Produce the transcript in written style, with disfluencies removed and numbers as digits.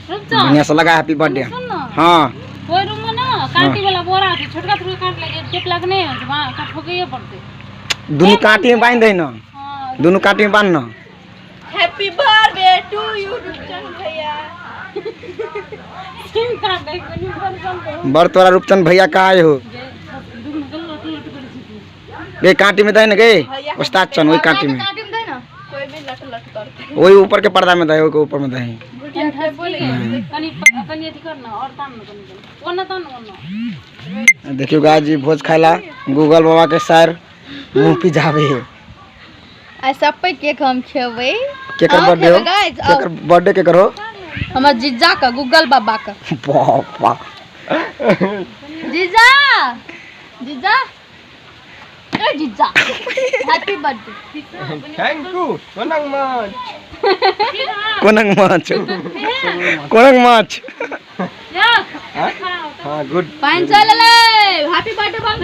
बढ़िया से लगा happy birthday. हाँ, ओहि रूम में ना कांटी वाला बोरा छै, छोटका छोटका कांट लगे, टेप लग नहि होइ छै, वहाँ ठोकैये पड़तै। दुनू कांटी में बांधि दे ना, दुनू कांटी में बांध ना। Happy birthday to you Rupchand भैया। बड़ तोरा रूपचंद भैया कहाँ आए हो गे? कांटी में दे ना गे उस्ताद चन, वही कांटी में। कांटी में दे ना। कोई भी लट लट करते। वही ऊपर के पर्दा में दे, ओहि के ऊपर में दे। कनि कनि अथी कर ना और तान ना, कनि कनि ओना तान ओना। देखियो गाय जी, भोज खाइला गूगल बाबा के सर मुंह पिजावे है। आ सब पे केक हम खेबै। केकर आओ बर्थडे हो? खेबै guys, आओ। केकर बर्थडे के करो? हमर जीजा का, गूगल बाबा का। बापा जीजा, जीजा, ए जीजा, हैप्पी बर्थडे। Thank you. कोनंग माछ? कोनंग माछ, कोनंग माछ? हाँ, गुड। पानि चल ले, हैप्पी बर्थडे बोल।